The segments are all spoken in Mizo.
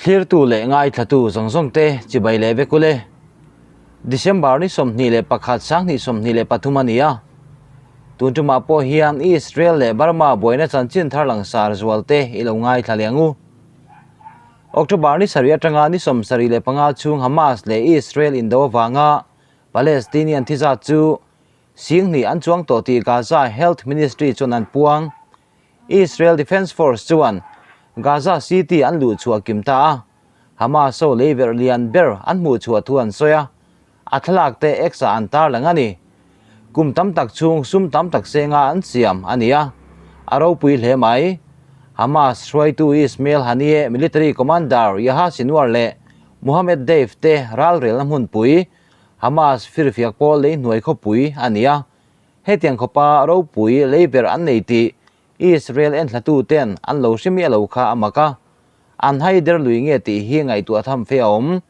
Thlirtu leh ngaithlatu zawng zawng te chibai leh vek ule. December ni 21 2023 a ni a. Tun tumah pawh hian Israel leh Burma buaina chanchin thar langsar zual te i lo ngaithla leh ang u. October ni sarih atanga ni 75 chhung Hamas leh Israel indo avanga Palestinian thi zat chu 2000 an chuang tawh tih Gaza Health Ministry chuan an puang. Israel Defence Force chuan Gaza City an luh chhuah kim ta a, Hamas ho lei verh lian ber an hmuh chhuah thu an sawi a, a thlalak te X-ah an tarlang a ni. Kum tam tak chhung sum tam tak senga an siam a ni a, a ropui hle mai. Hamas hruaitu Ismail Haniyeh, military commander Yahya Sinwar leh Mohammed Deif te ralrelna hmunpui Hamas firfiak pawl lei hnuai khawpui a ni a, Hetiang khawpa ropui lei ber an nei tih Israel enthlatu ten an lo hre miah lo kha a mak a, an haider lui nge tih hi ngaihtuah tham fe a awm.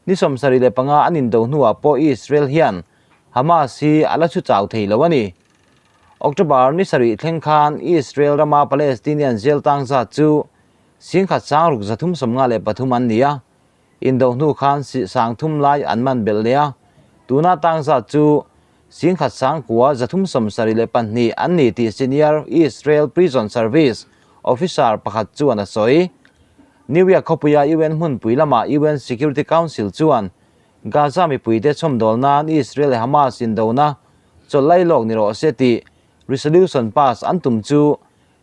Ni 75 an indo hnuah pawh Israel hian Hamas hi a la chhu chau thei lo a ni. October ni sarih thleng khan Israel rama Palestinian jail tang zat chu 1653 an ni a, Indo hnu khan 30,000 lai an man belh leh a, tuna tang zat chu 19,372 an ni tih Senior Israel Prison Service officer pakhat chuan a sawi. New York khawpuia UN hmunpui lamah UN Security Council chuan Gaza mipuite chhawmdawl nan Israel leh Hamas indona chawlh lai lawk ni rawh se tih resolution pass an tum chu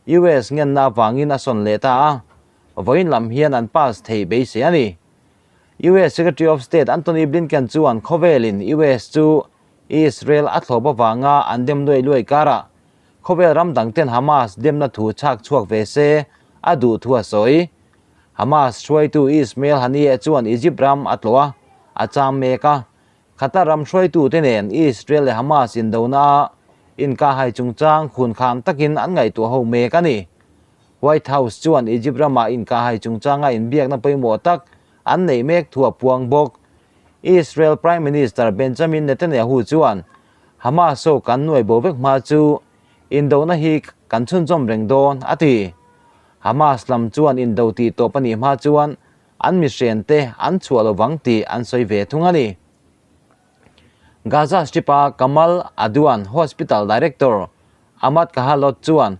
US ngenna avangin a sawn leh ta a. Vawiin lam hian an pass thei beisei a ni. US Secretary of State Antony Blinken chuan khawvelin US chu Israel a thlawp avanga an dem luai luai karah khawvel ram dangten Hamas demna thu chhak chhuak ve se a duh thu a sawi. Hamas hruaitu Ismail Haniyeh chuan Egypt ram a tlawh a, a cham mek a. Qatar ram hruaitute nen Israel leh Hamas indona a inkahhai chungchang khunkham takin an ngaihtuah ho mek a ni. White House chuan Egypt ramah inkahhai chungchanga inbiakna pawimawh tak an neih mek thu a puang bawk. Israel Prime Minister Benjamin Netanyahu chuan Hamas ho kan nuai bo vek hma chu indona hi kan chhunzawm reng dawn, a ti. Hamas lam chuan indo tih tawp a nih hma chuan an mihrente an chhuah lovang tih an sawi ve thung a ni. Gaza Strip-a Kamal Adwan Hospital Director Ahmad Kahalot chuan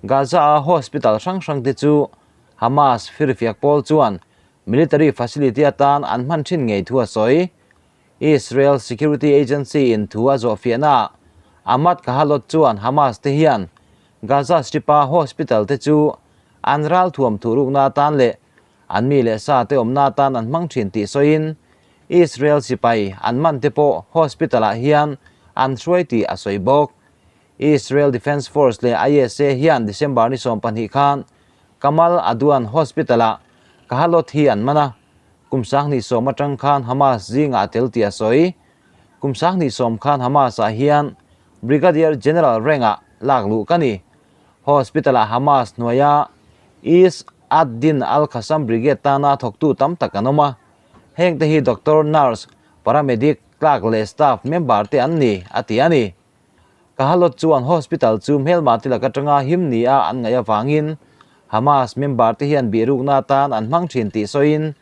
Gaza-a hospital hrang hrangte chu Hamas firfiak pawl chuan military facility atan an hman thin ngei thu a sawi. Israel Security Agency in thu a zawhfiahnaah Ahmad Kahalot chuan Hamas te hian Gaza Strip-a hospital te chu an ralthuam thuhrukna atan leh an mi leh sa te awmna atan an hmang thin tih sawiin Israel sipai an man te pawh hospital-ah hian an hruai tih a sawi bawk. Israel Defense Force leh ISA hian December ni 12 khan Kamal Adwan Hospital-ah Kahalot hi an man a, kum 20 atang khan Hamas zingah a tel tih a sawi. Kum 20 khan Hamas-ah hian Brigadier General rank-ah lak luh ka ni. Hospital-ah Hamas hnuaia Izz ad-Din al-Qassam Brigade tana thawktu tam tak an awm a, heng te hi doctor, nurse, paramedic, clerk leh staff member te an ni, a ti a ni. Kahalot chuan hospital chu hmelma te lak atanga him ni a an ngaih avangin Hamas member te hian bihrukna atan an hmang thin tih sawiin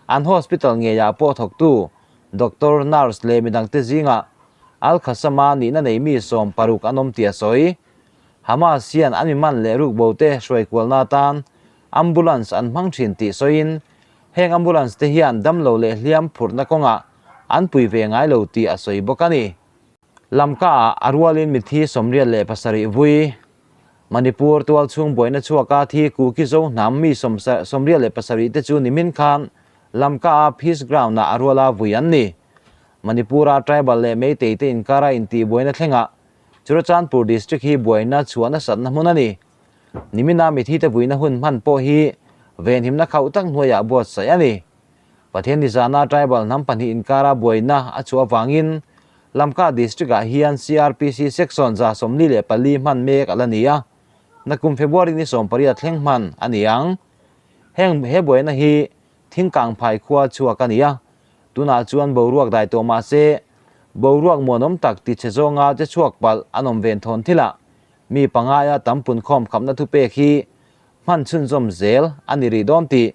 an hospital ngeiah pawh thawktu doctor, nurse leh midangte zingah Al-Qassam-a nihna nei mi 60 an awm tih a sawi. Hamas hian an miman leh rukbo te hruaikualna atan ambulance an hmang thin tih sawiin heng ambulance te hian damlo leh hliam phurhna kawngah an pui ve ngai lo tih a sawi bawk a ni. Lamka-ah a rualin mithi 87 vui. Manipur tualchhung buaina chhuaka thi Kuki Zo hnam mi 87 te chu nimin khan Lamka-a Peace Ground-ah a ruala vui an ni. Manipur-a tribal leh Meitei te inkara intihbuaina thlengah Churachandpur District hi buaina chhuahna satna hmun a ni. Nimina mithi te vuina hun hman pawh hi venhimna khauh tak hnuaiah buatsaih a ni. Pathian nizana tribal hnam pahnih inkara buaina a chhuah avangin Lamka District-ah hian CRPC Section 144 hman mek a la ni a, nakum February ni 18 thleng hman a ni ang. Heng he buaina hi Thingkang phai khua chhuak a ni a, tunah chuan boruak dai tawh mah se boruak muanawm tak ti chhe zawnga che chhuak palh an awm ven thawn thilah mi pangaia tam punkhawm khapna thupek hi hman chhunzawm zel a ni rih dawn tih.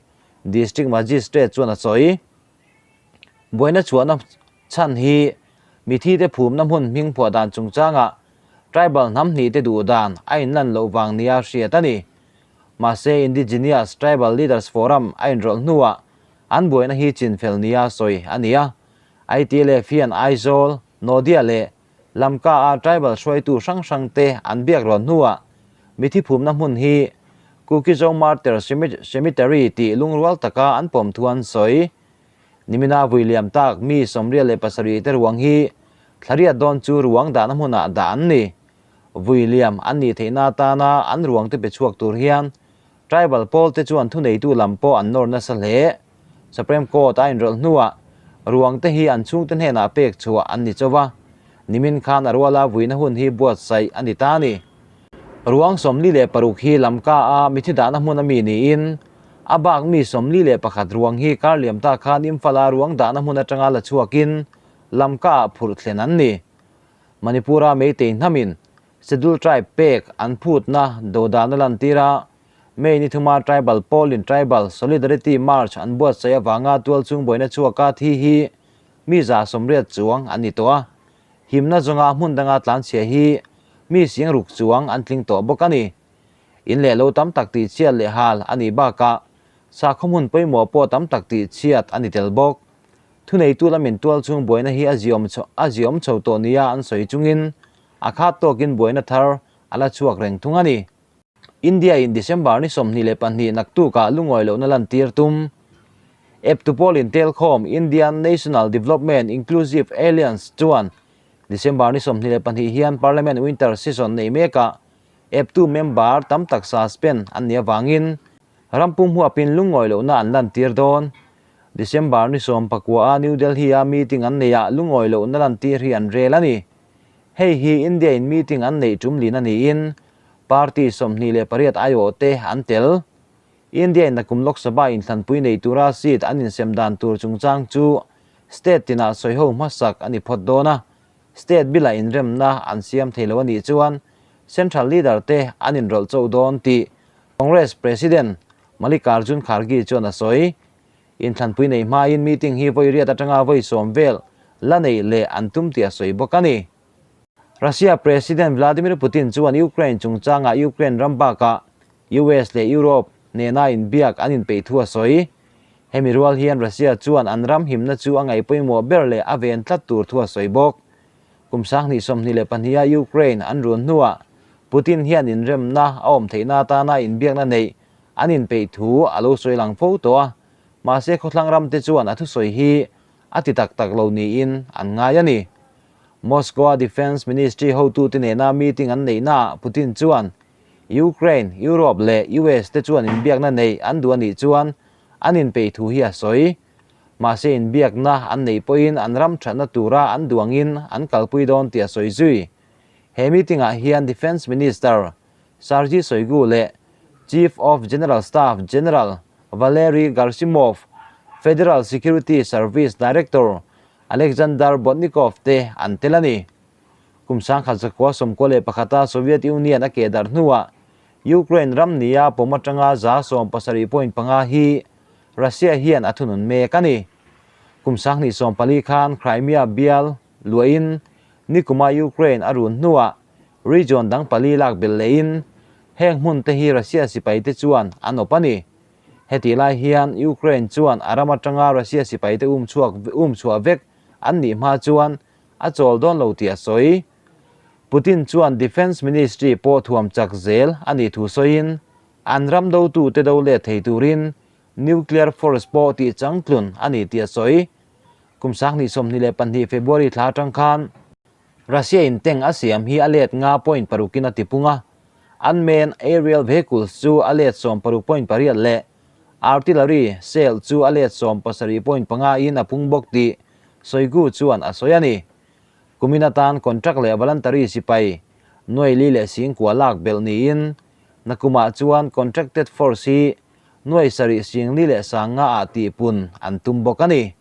District Magistrate chuan a sawi. Buaina chhuahna chhan hi mithite phumna hmun hming phuah dan chungchangah tribal hnam hnihte duh dan a inlan loh vang nia hriat a ni. Mahse, Indigenous Tribal Leaders Forum a inrawlh hnuah an buaina hi chinfel nia sawi a ni a. ITLF hian Aizawl, Nodia leh Lamka-a tribal hruaitu hrang hrangte an biak rawn hnuah mithi phumna hmun hi Kuki-Zo Martyr Cemetery tih lungrual taka an pawm thu an sawi. Nimina vui liam tak mi 77 te ruang hi thlariat dawn chu ruang dahna hmunah dah an ni. Vui liam an nih theihna atana an ruang te pe chhuak tur hian Tribal pawl te chuan thuneitu lam pawh an nawr nasa hle. Supreme Court a inrawlh hnuah ruang te hi an chhungte hnenah pek chhuah an ni chauh a, nimin khan a ruala vuina hun hi buatsaih a ni ta a ni. Ruang 46 hi Lamka a mithi dahna hmun a mi niin a bak mi 41 ruang hi kar liam ta khan Imphal a ruang dahna hmun atanga la chhuakin Lamka ah phurh thlen an ni. Manipur a Meitei hnamin Schedule Tribe pek an phutna dodana lantir a, May ni thuma Tribal Pawl-in Tribal Solidarity March an buatsaih avanga tualchhung buaina chhuaka thi hi mi 180 chuang an ni tawh a, himna zawnga hmun danga tlanchhia hi mi 6000 chuang an tling tawh bawk a ni. In leh lo tam tak tihchhiat leh hal a nih bakah sakhaw hmun pawimawh pawh tam tak tihchhiat a ni tel bawk. Thuneitu lamin tualchhung buaina hi a ziawm chho tawh nia an sawi chungin a khat tawkin buaina thar a la chhuak reng thung a ni. India in December ni 22 naktukah lungawi lohna lantir tum. Eptu pawl intelkhawm Indian National Development Inclusive Alliance chuan December ni 22 hian Parliament Winter Session nei mekah eptu member tam tak suspend an nih avangin rampum huapin lungawi lohna an lantir dawn. December ni 19 a New Delhi a meeting an neihah lungawi lohna lantir hi an rel a ni. Hei hi India in meeting an neih tum lin a niin party 28 aiawh te an tel. India in nakum Lok Sabha inthlanpui nei tura seat an insem dan tur chungchang chu state tinah sawiho hmasak a ni phawt dawn a, state bilah inremna an siam thei lo a nih chuan central leader te an inrawlh chauh dawn tih Congress President Mallikarjun Kharge chuan a sawi. Inthlanpui nei hmain meeting hi vawi riat atanga vawi 10 vel la neih leh an tum tih a sawi bawk a ni. Russia President Vladimir Putin chuan Ukraine chungchangah Ukraine ram bakah US leh Europe nena inbiak an inpeih thu a sawi. Hemi rual hian Russia chuan an ram himna chu a ngaih pawimawh ber leh a ven tlat tur thu a sawi bawk. Kum 2022 a Ukraine an run hnuah Putin hian inremna a awm theihna atana inbiakna neih an inpeih thu a lo sawi lang fo tawh a, mahse khawthlang ramte chuan a thusawi hi a ti tak tak lo niin an ngai a ni. Moscow-a Defence Ministry hotute nena meeting an neihnaah Putin chuan Ukraine, Europe leh US te chuan inbiakna neih an duh a nih chuan an inpeih thu hi a sawi. Mahse inbiakna an neih pawhin an ram thatna tura an duh angin an kalpui dawn tih a sawi zui. He meeting-ah hian Defence Minister Sergei Shoigu leh Chief of General Staff General Valery Gerasimov, Federal Security Service Director Alexander Bortnikov te an tel a ni. Kum 1991 a Soviet Union a keh darh hnuah Ukraine ram nia pawm atanga 70.5 hi Russia hian a thunun mek a ni. Kum 2014 khan Crimea bial luahin nikuma Ukraine a run hnuah region dang pali lak belh lehin heng hmun te hi Russia sipai te chuan an awp a ni. Heti lai hian Ukraine chuan a ram atanga Russia sipai te um chhuah vek an nih hma chuan a chawl dawn lo tih a sawi. Putin chuan Defence Ministry pawh thuam chak zel a nih thu sawiin an ram dotu te do let thei turin nuclear force pawh tih changtlun a ni tih a sawi. Kum 2022 February thla atang khan Russia in tank a siam hi a let nga point parukin a tipung a, unmanned aerial vehicles chu a let 16.8 leh artillery shell chu a let 17.5 in a pung bawk tih Shoigu chuan a sawi a ni. Kumin atan contract leh voluntary sipai nuai li leh singkua lak belh niin nakumah chuan contracted force hi nuai sarih sing li leh sanga ah tihpun an tum bawk a ni.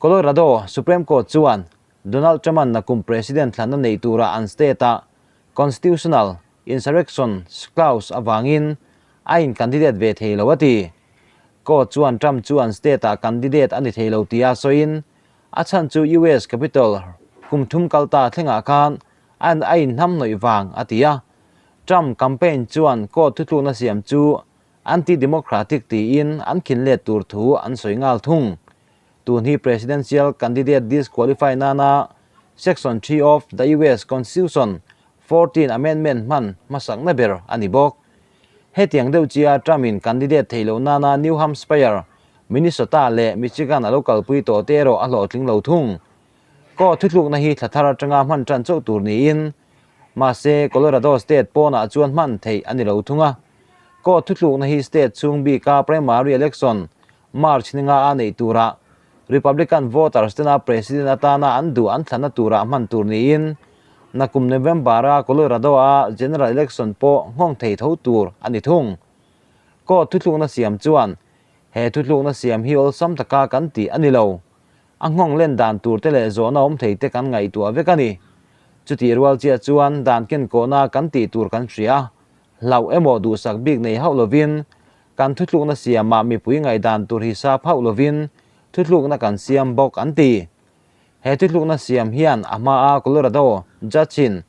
Colorado Supreme Court chuan Donald Trump-a'n nakum President thlanna nei tura an state-a constitutional insurrection clause avangin a in candidate ve thei lo a ti. Court chuan Trump chu an state-ah candidate a ni thei lo tia sawiin, a chhan chu US Capitol kum thum kal ta thlengah khan an a inhnamhnawih vang a ti a. Trump campaign chuan court thutlukna siam chu anti-democratic tiin an khin let tur thu an sawi nghal thung. Tun hi presidential candidate disqualify nana Section 3 of the US Constitution 14 Amendment hman hmasakna ber a ni bawk. Hetiang deuh chia Trump-in candidate theih loh nana New Hampshire, Minnesota leh Michigan a lo kalpui tawh te erawh a hlawhtling lo thung. Court thutlukna hi thla thar atanga hman tan chauh tur niin, mahse Colorado state pawnah chuan hman theih a ni lo thung a. Court thutlukna hi state chhung bika primary election March ninga a neih turah Republican voters tena president atana an duh an thlanna turah hman tur niin, nakum November-a Colorado-a general election pawh nghawng thei tho tur a ni thung. Court thutlukna siam chuan he thutlukna siam hi awlsam taka kan tih a ni lo. A nghawng len dan tur te leh zawhna awm thei te kan ngaihtuah vek a ni. Chutih rual chiah chuan dan kenkawhna kan tih tur kan hria a, hlauh emaw duhsak bik nei hauh lovin kan thutlukna siamah mipui ngaihdan tur hi sap hauh lovin thutlukna kan siam bawk an ti. He thutlukna siam hian a hmaa Colorado judge-in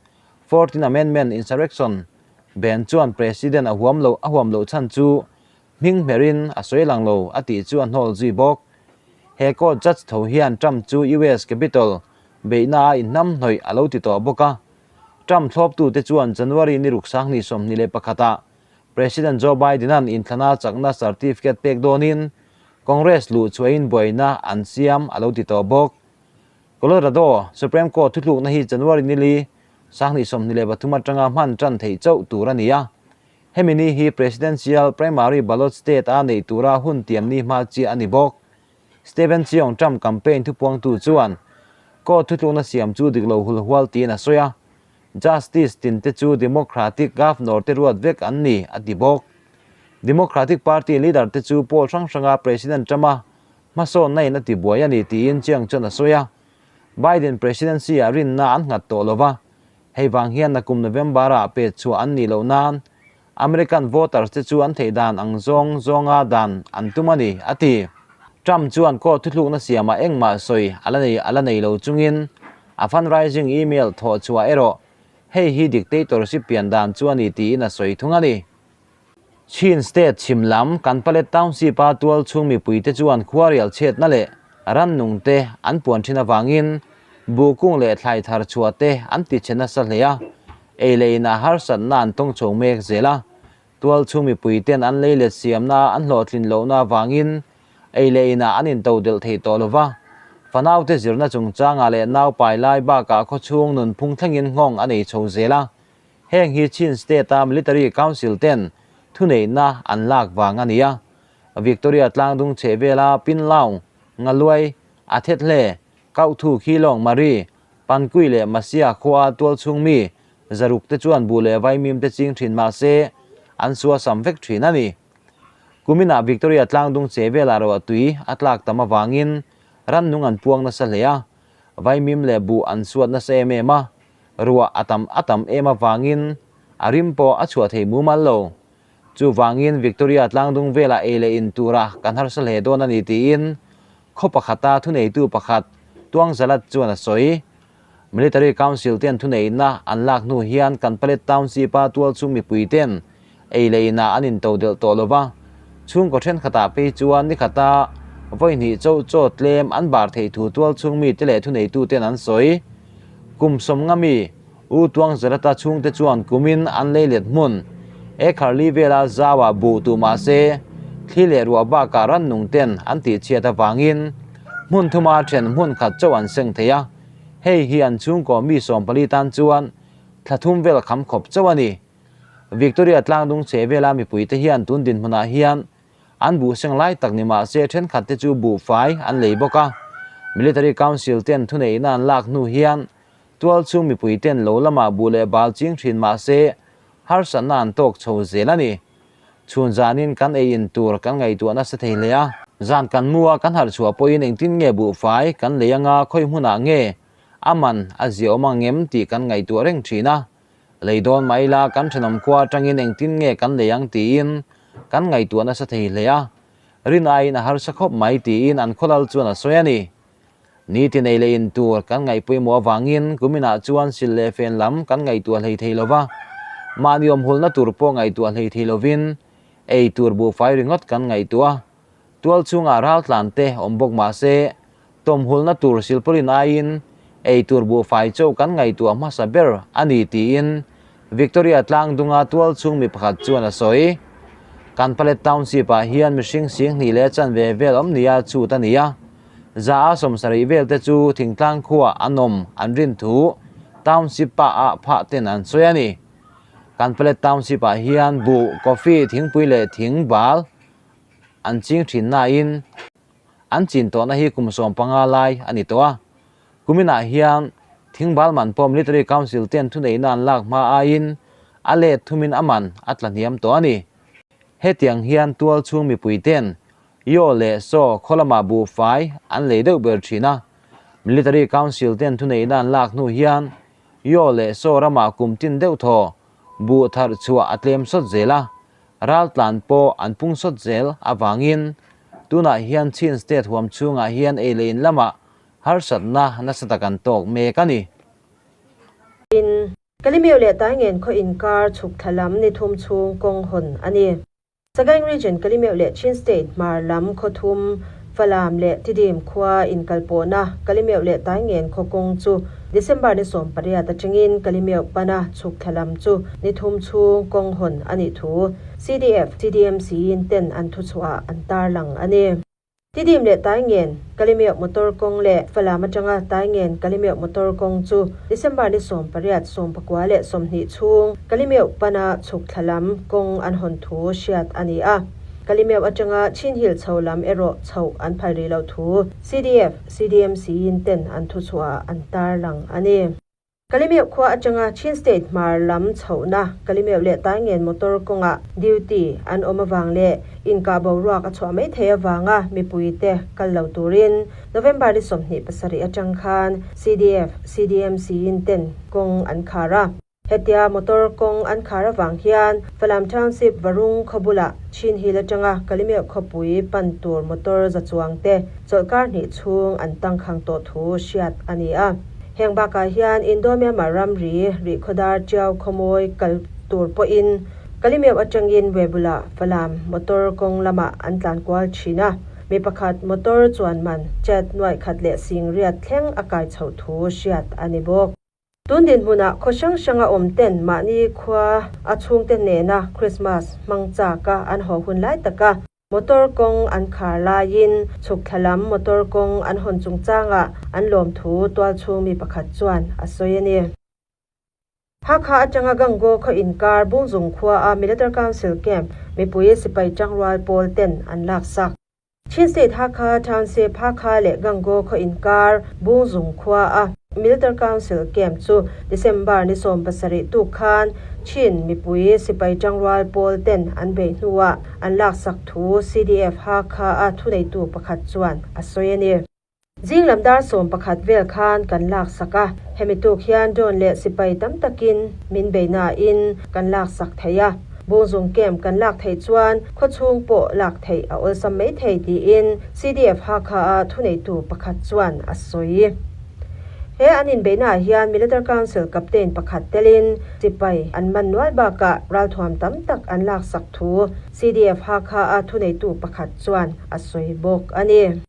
Fourteenth Amendment insurrection ben chuan president a huam loh a huam loh chhan chu hming hmerin a sawi lang lo a tih chu a hnawl zui bawk. He court judge tho hian Trump chu US Capitol beihna a inhnamhnawih a lo ti tawh bawk a. Trump thlawptute chuan January ni ruk sanghnih 21 ah President Joe Biden-a'n inthlana chakna certificate pek dawnin Congress luh chhuahin buaina an siam a lo ti tawh bawk. Colorado Supreme Court thutlukna hi January nili 2023 atanga hman tan theih chauh tur a ni a. Hemi ni hi Presidential primary ballot state a neih tura hun tiam ni hma chiah a ni bawk. Steven Cheong Trump campaign thupuangtu chuan court thutlukna siam chu dik lo hulhual tiin a sawi a. Justice tin te chu Democratic governor te ruat vek an ni, a ti bawk. Democratic Party leader te chu poll hrang hranga President Trump-a hmasawnna in a ti buai a ni tiin Chiang chuan a sawi a. Biden presidency ah rinna an nghat tawh lova, hei vang hian nakum November-ah pet chhuah an nih loh nan American voters te chu an theih dan ang zawng zawnga dan an tum a ni, a ti. Trump chuan court thutlukna siamah engmah sawi a la nei a la nei lo chungin a fundraising email thawh chhuah erawh hei hi dictatorship pian dan chu a ni tiin a sawi thung a ni. Chin State chhim lam Kanpalet Township-a tual chhung mipuite chuan khuarial chhiatna leh rannung te an puan thin avangin buhkung leh thlai thar chhuah te an ti chhe nasa hle a, ei leh inah harsatna an tawng chho mek zel a. Tual chhung mipuiten an lei let siamna an hlawhtlin lohna avangin ei leh inah an into delh thei tawh lo va. Fanaute zirna chungchangah leh nau pai lai bakah khawchhung nunphung thlengin nghawng a nei chho zel a. Heng hi Chin State-a Military Council ten thuneihna an lak vang a ni a. Victoria tlangdung chhehvela Pinlaung, Ngaluai, Athethle, Kauthu Khilawng Mari, Pankui leh Masia khua tualchhung mi zaruk te chuan buh leh vaimim te ching thin mah se an sua sam vek thin a ni. Kuminah Victoria tlangdung che velah ruah tui a tlak tam avangin rannung an puang nasa hle a, vaimim leh buh an suat nasa em em a, ruah a tam a tam em avangin a rim pawh a chhuah thei mumal lo. Chuvangin Victoria tlangdung velah ei leh in tura kan harsa hle dawn a ni tiin khaw pakhata thuneitu pakhat Tuang Zalat chuan a sawi. Military Council ten thuneihna an lak hnu hian Kanpalet Township-a tualchhung mipui ten ei leh inah an into delh tawh lo va, chhungkaw thenkhatah phei chuan ni khata vawi hnih chauh chaw tlem an bar theih thu tualchhung mite leh thuneitu ten an sawi. Kum sawmnga mi U Tuang Zalata chhungte chuan kumin an lei let hmun Ekharli vela zauah buh tu mah se thli leh ruah bakah rannung ten an tihchhiat avangin hmun thuma then hmun khat chauh an seng thei a, hei hi an chhungkaw mi 14 tan chuan thla thum vel kham khawp chauh a ni. Victoria tlangdung chhe vela mipuite hian tun dinhmunah hian an buh seng lai tak ni mah se thenkhat te chu buh fai an lei bawk a, Military Council ten thuneihna an lak hnu hian Tual chu mipui ten lo lamah buh leh bal ching thin mah se harsatna an tawk chho zel a ni. Chhun zanin kan ei in tur kan ngaihtuah nasa thei hle a. Zan kan mu a kan harh chhuah pawhin engtin nge buhfai kan lei anga khawi hmunah nge a man a ziaawm ang em tih kan ngaihtuah reng thin a. Lei dawn mai ila kan thenawm khua atangin engtin nge kan lei ang tiin kan ngaihtuah nasa thei hle a. Rin aiin a harsa khawp mai tiin an khawlal chuan a sawi a ni. Ni ti nei leh in tur kan ngaihpawimawh avangin kuminah chuan sil leh fen lam kan ngaihtuah hlei thei lova, mahni awmhulna tur pawh ngaihtuah hlei thei lovin ei tur buhfai ringawt kan ngaihtuah a. Tual chhungah raltlan te awm bawk mah se tawmhulna tur silpawlin aiin ei tur buhfai chauh kan ngaihtuah hmasa ber a ni tiin Victoria tlangdunga tual chhung mi pakhat chuan a sawi. Kanpalet Township-ah hian mihring 2000 leh chanve vel awm nia chhut a ni a. Za a 70 vel te chu thingtlang khuaa an awm an rin thu Township pa ah phah ten an sawi a ni. Kanpalet Township-ah hian buh, coffee, thingpui leh thing bal an ching thin nain an chin tawhna hi kum 15 lai a ni tawh a. Kuminah hian thingbal man pawh Military Council ten thuneihna an lak hma aiin a let thumin a man a tla hniam tawh a ni. Hetiang hian tual chhung mipui ten Yaw leh Saw khaw lamah buhfai an lei deuh ber thin a. Military Council ten thuneihna an lak hnu hian Yaw leh Saw ramah kum tin deuh thaw buh tharh chhuah a tlem sawt zel a, raltlan pawh an pung sawt zel avangin tunah hian Chin State huam chhungah hian ei leh in lamah harsatna nasa tak an tawk mek a ni. In Kalimeu leh Taingen khaw inkar chhuk thla lam ni thum chhung kawng hawn a ni. Sagaing Region Kalimeu leh Chin State hmar lam khaw thum Falam leh Tidim khua inkalpawhna Kalimeu leh Taingen khaw kawng chu December ni 18 atangin Kalimeu pana chhuk thla lam chu ni thum chhung kawng hawn a nih thu CDF, CDMC in ten an thuchhuah an tarlang a ni. Tidim leh Taingen Kalimeu motor kawng leh Falam atanga Taingen Kalimeu motor kawng chu December ni 18, 19 leh 20 chhung Kalimeu pana chhuk thla lam kawng an hawn thu hriat a ni a. Kalimeu atanga Chin Hill chho lam erawh chhoh an phal rih lo thu CDF, CDMC in ten an thuchhuah an tarlang a ni. Kalimeu khua atanga Chin State hmar lam chhohna Kalimeu leh Taingen motor kawngah duty an awm awang leh inka boruak a chhuah mai thei awanga mipui te kal lo turin November ni 27 atang khan CDF, CDMC in ten kawng an khar a. Hetia motor kawng an khar awang hian Falam Township Varung khawbula Chin Hill atanga Kalimeu khawpui pan tur motor zachuang te chawlhkar hnih chhung an tangkhang tawh thu hriat a ni a. Heng bakah hian Indo Myanmar ramri ri khodar chiao khawmawi kal tur pawhin Kalimeu atangin Webula Falam motor kawng lama an tlan kual thin a. Mi pakhat motor chuan man chat nuai khat leh sing riat thleng a kai chho thu hriat a ni bawk. Tun din hmunah khaw hrang hranga awm ten mahni khua a chhung te nena Christmas hmang chaka an haw hun lai taka motor kawng an khar laiin chhuk thla lam motor kawng an hawn chungchanga an lawm thu tual chhung mi pakhat chuan a sawi a ni. Hakha atanga Gangaw khaw inkar Bungzung khua a Military Council Camp mipui sipai tangrual pawl ten an lak sak. Chin State Hakha Township Hakha leh Gangaw khaw inkar Bungzung khua a Military Council Camp chu December ni 17 tu khan Chin mipui sipai tangrual pawl ten an bei hnuah an lak sak thu CDF Hakha a thuneitu pakhat chuan a sawi a ni. Jing lamdar 11 vel khan kan lak sak a, hemi tuk hian drone leh sipai tam takin min beina in kan lak sak thei a. Bungzung camp kan lak thei chuan khaw chhung pawh lak thei a awlsam mai thei tiin CDF Hakha a thuneitu pakhat chuan a sawi. He an inbeina hian Military Council Captain pakhat telin sipai an man nual bakah ralthuam tam tak an lak sak thu CDF Hakha a thuneitu pakhat chuan a sawi bawk a ni.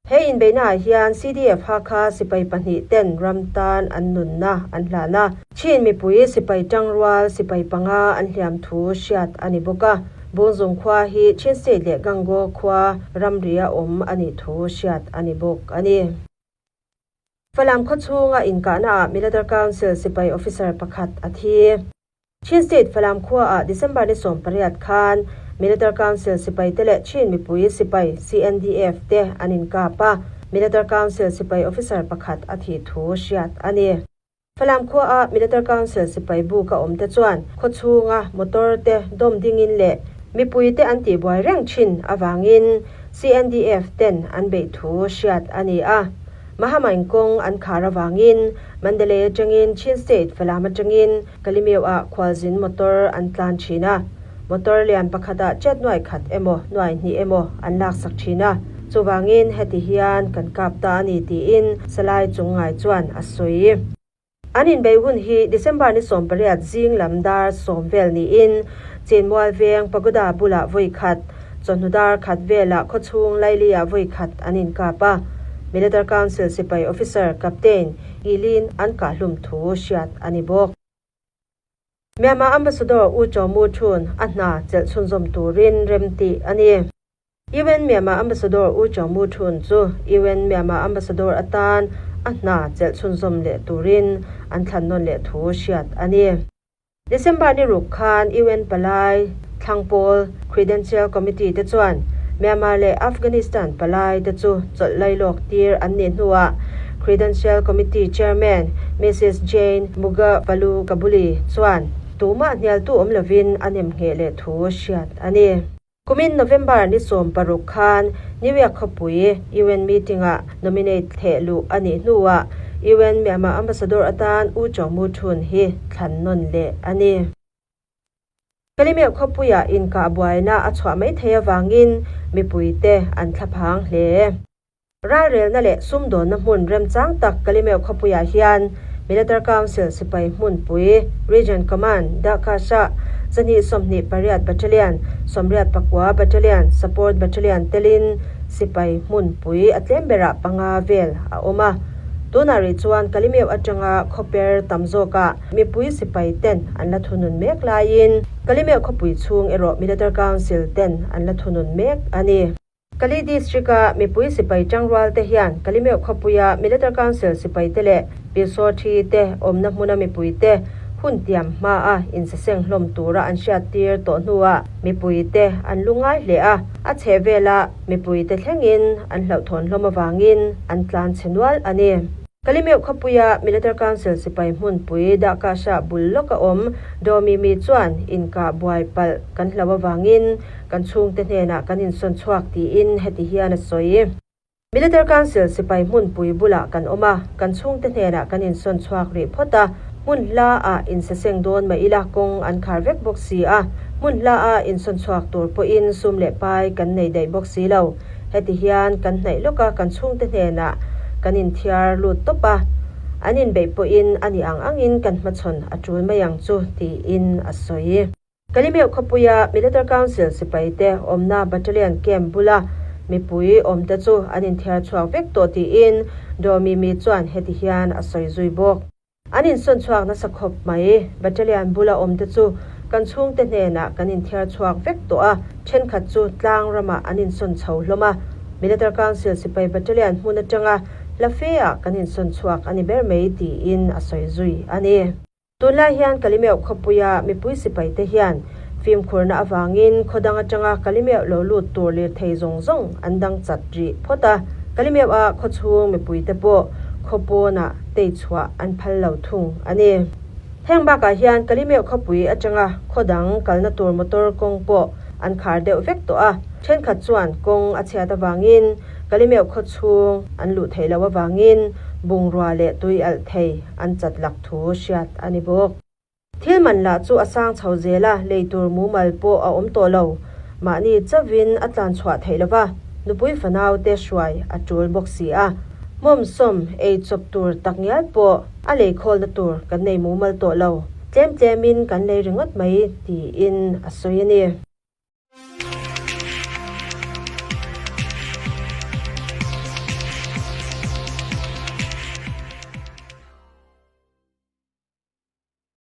He inbeina hian CDF Hakha sipai pahnih ten ramtan an nunna an hlana. Chin mipui sipai tangrual sipai panga an hliam thu hriat a ni bawk a. Bungzung khua hi Chin State leh Gangaw khua ramria awm a nih thu hriat a ni bawk a ni. Falam khaw chhunga inkahna ah Military Council sipai officer pakhat a thi. Chin State Falam khua ah December ni 18 khan Military Council sipai te leh Chin mipui sipai CNDF te an inkap a. Military Council sipai officer pakhat a thi thu hriat a ni. Falam khua a Military Council sipai bu ka awm te chuan khaw chhunga motor te dawm dingin leh mipui te an tihbuai reng thin awangin CNDF ten an bei thu hriat a ni a. Mahamain kawng an khar awangin Mandalay atangin Chin State Falam atangin Kalimeu ah khualzin motor an tlan thin a. Motor lian pakhatah chet nuai khat emaw nuai hnih emaw an laksak thin a, chuvangin heti hian kan kap ta a ni tiin Salai Chungngai chuan a sawi. An inbeih hun hi December ni 18 zing lam dar 10 vel niin Chinmual veng Pagoda bulah vawi khat, chawhnu dar khat velah khawchhung Laili-ah vawi khat an inkap a, Military Council sipai officer Captain Ilin an kahhlum thu hriat a ni bawk. Myanmar Ambassador U Kyaw Mu Htun a hna chelh chhunzawm turin remtih a ni. UN Myanmar Ambassador U Kyaw Mu Htun chu UN Myanmar Ambassador atan a hna chelh chhunzawm leh turin an thlan nawn leh thu hriat a ni. December ni ruk khan UN palai thlangpawl Credential Committee te chuan Myanmar leh Afghanistan palai te chu chawlh lailawk tir an nih hnuah Credential Committee Chairman Misis Jane Mugapalu Kabuli chuan tumah hnialtu awm lovin a nem ngheh leh thu hriat a ni. Kumin November ni 16 khan New York khawpui UN meeting-ah nominate theh luh a nih hnuah UN Myanmar Ambassador atan U Kyaw Mu Htun hi thlan nawn leh a ni. Kalimeuh khawpuiah inkah buaina a chhuah mai thei avangin mipuite an thlaphang hle. Ralrelna leh sumdawnna hmun remchang tak Kalimeuh khawpuiah hian Military Council sipai hmunpui Region Command Dakasha 128 Battalion, 84 Battalion, Support Battalion telin sipai hmunpui a tlem berah panga vel a awm a. Tunah rih chuan Kalimeuh atanga khawper tam zawkah Mipui sipai ten an la thunun mek laiin Kalimeuh khawpui chhung erawh Military Council ten an la thunun mek a ni. Kali District-a mipui sipai tangrual te hian Kalimeuh khawpuia Military Council sipai te leh Pilsaw thi te awmna hmuna mipui te hun tiam hmaa insaseng hlawm tura an hriattir tawh hnuah mipui te an lu ngai hle a, a chhehvela mipui te thlengin an hlauhthawn hlawm avangin an tlan chhe nual a ni. Kalimeuh khawpuia Military Council sipai hmunpui Dahkasha bul lawka awm Dawmi mi chuan inkah buai palh kan hlo avangin kan chhungte hnenah kan insawn chhuak tiin heti hian a sawi. Military Council sipai hmunpui bulah kan awm a, kan chhungte hnenah kan insawn chhuak rih phawt a, hmun hla ah insaseng dawn mah ila kawng an khar vek bawk si a, hmun hla ah insawn chhuak tur pawhin sum leh pai kan nei daih bawk si lo. Heti hian kan hnaih lawk a, kan chhungte hnenah kan inthiar lut tawp a, an inbeih pawhin a ni ang angin kan hmachhawn a tul mai ang chu, tiin a sawi. Kalimeuh khawpuia Military Council sipaite awmna Battalion Camp bula mipui awmte chu an inthiar chhuak vek tawh tiin Dawmi mi chuan heti hian a sawi zui bawk. An insawn chhuak nasa khawp mai. Battalion bula awmte chu kan chhungte hnenah kan inthiar chhuak vek tawh a, thenkhat chu tlang ramah an insawn chho hlawm a. Military Council sipai battalion hmun atanga hla fe ah kan insawn chhuak a ni ber mai tiin a sawi zui a ni. Tunlai hian Kalimeuh khawpuia mipui sipaite hian fimkhurna avangin khaw dang atanga Kalimeuh lo lut tur lirthei zawng zawng an dang chat rih phawt a. Kalimeuh ah khawchhung mipuite pawh khaw pawnah tei chhuah an phal lo thung a ni. Heng bakah hian Kalimeuh khawpui atanga khaw dang kalna tur motor kawng pawh an khar deuh vek tawh a, thenkhat chuan kawng a chhiat avangin Kalimeuh khaw chhung an luh theih loh avangin bungrua leh tui alh thei an chat lak thu hriat a ni bawk. Thil man lah chu a sang chho zel a, lei tur mumal pawh a awm tawh lo. Mahni chauhin a tlan chhuah theih lo va, nupui fanau te hruai a tul bawk si a. Hmawm sawm ei chawp tur tak ngial pawh a lei khawlna tur kan nei mumal tawh lo. Tlem tlemin kan lei ringawt mai tiin a sawi a ni.